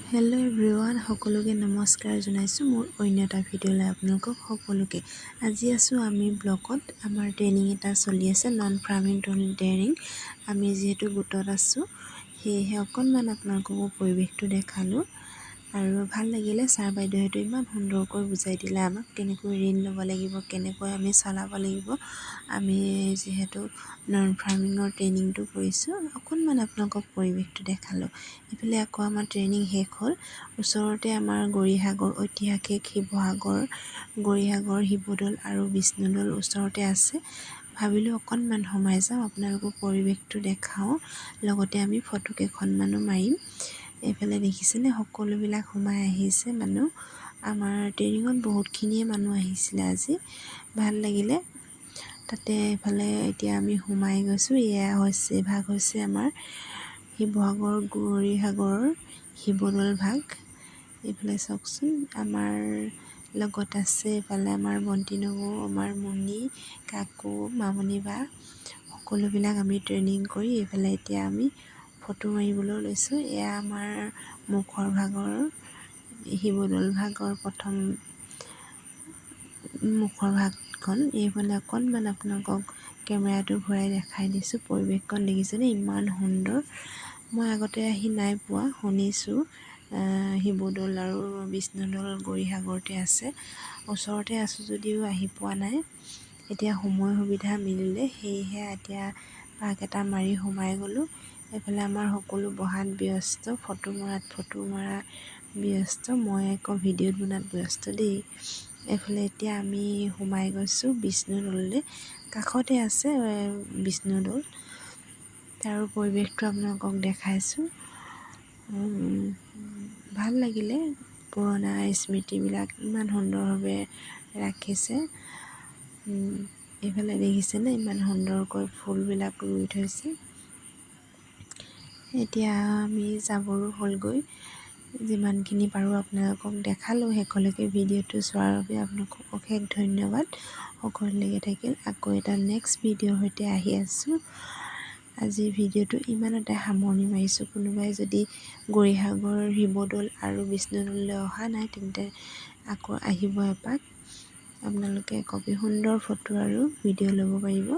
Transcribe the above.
Hello' everyone, সকলোকে নমস্কাৰ জনাইছোঁ মোৰ অন্য এটা ভিডিঅ'লৈ আপোনালোকক সকলোকে। আজি আছোঁ আমি ব্লকত। আমাৰ ট্ৰেইনিং এটা চলি আছে, নন ফাৰ্মিং ট্ৰেইনিং। আমি যিহেতু গোটত আছোঁ, সেয়েহে অকণমান আপোনালোককো পৰিৱেশটো দেখালোঁ আৰু ভাল লাগিলে। ছাৰ বাইদেউহঁতে ইমান সুন্দৰকৈ বুজাই দিলে আমাক কেনেকৈ ঋণ ল'ব লাগিব, কেনেকৈ আমি চলাব লাগিব। আমি যিহেতু নন ফাৰ্মিঙৰ ট্ৰেইনিংটো কৰিছোঁ, অকণমান আপোনালোকক পৰিৱেশটো দেখালোঁ। ইফালে আকৌ আমাৰ ট্ৰেইনিং শেষ হ'ল। ওচৰতে আমাৰ গৌৰীসাগৰ, ঐতিহাসিক শিৱসাগৰ, গৌৰীসাগৰ শিৱদৌল আৰু বিষ্ণুদৌল ওচৰতে আছে। ভাবিলোঁ অকণমান সোমাই যাওঁ, আপোনালোকক পৰিৱেশটো দেখাওঁ, লগতে আমি ফটো কেইখনমানো মাৰিম। এইফালে দেখিছেনে, সকলোবিলাক সোমাই আহিছে মানুহ। আমাৰ ট্ৰেইনিঙত বহুতখিনিয়ে মানুহ আহিছিলে আজি, ভাল লাগিলে। তাতে এইফালে এতিয়া আমি সোমাই গৈছোঁ। এয়া হৈছে ভাগ হৈছে আমাৰ শিৱসাগৰ গৌৰীসাগৰৰ শিৱদৌল ভাগ। এইফালে চাওকচোন, আমাৰ লগত আছে এইফালে আমাৰ বন্তি নবৌ, আমাৰ মুনি কাকু, মামনি বা, সকলোবিলাক আমি ট্ৰেইনিং কৰি এইফালে এতিয়া আমি ফটো মাৰিবলৈ লৈছোঁ। এয়া আমাৰ মুখৰ ভাগৰ শিৱদৌল ভাগৰ প্ৰথম মুখৰ ভাগখন। এইফালে অকণমান আপোনালোকক কেমেৰাটো ঘূৰাই দেখাই দিছোঁ। পৰিৱেশখন দেখিছেনে, ইমান সুন্দৰ। মই আগতে আহি নাই পোৱা, শুনিছোঁ শিৱদৌল আৰু বিষ্ণুদৌল গৌৰীসাগৰতে আছে। ওচৰতে আছোঁ যদিও আহি পোৱা নাই। এতিয়া সময় সুবিধা মিলিলে, সেয়েহে এতিয়া পাক এটা মাৰি সোমাই গ'লোঁ। এইফালে আমাৰ সকলো বহাত ব্যস্ত, ফটো মৰা ব্যস্ত, মই আকৌ ভিডিঅ'ত বনোৱাত ব্যস্ত দেই। এইফালে এতিয়া আমি সোমাই গৈছোঁ বিষ্ণুদৌললৈ। কাষতে আছে বিষ্ণুদৌল। তাৰো পৰিৱেশটো আপোনালোকক দেখাইছোঁ। ভাল লাগিলে, পুৰণা স্মৃতিবিলাক ইমান সুন্দৰভাৱে ৰাখিছে। এইফালে দেখিছেনে, ইমান সুন্দৰকৈ ফুলবিলাক ৰুই থৈছে। এতিয়া আমি যাবৰো হ'লগৈ। যিমানখিনি পাৰোঁ আপোনালোকক দেখালোঁ। শেষলৈকে ভিডিঅ'টো চোৱাৰ বাবে আপোনালোকক অশেষ ধন্যবাদ। সকলোলৈকে থাকিল, আকৌ এটা নেক্সট ভিডিঅ'ৰ সৈতে আহি আছোঁ। আজিৰ ভিডিঅ'টো ইমানতে সামৰণি মাৰিছোঁ। কোনোবাই যদি গৌৰীসাগৰ শিৱদৌল আৰু বিষ্ণুদৌললৈ অহা নাই, তেন্তে আকৌ আহিব এপাক। আপোনালোকে কপি সুন্দৰ ফটো আৰু ভিডিঅ' ল'ব পাৰিব।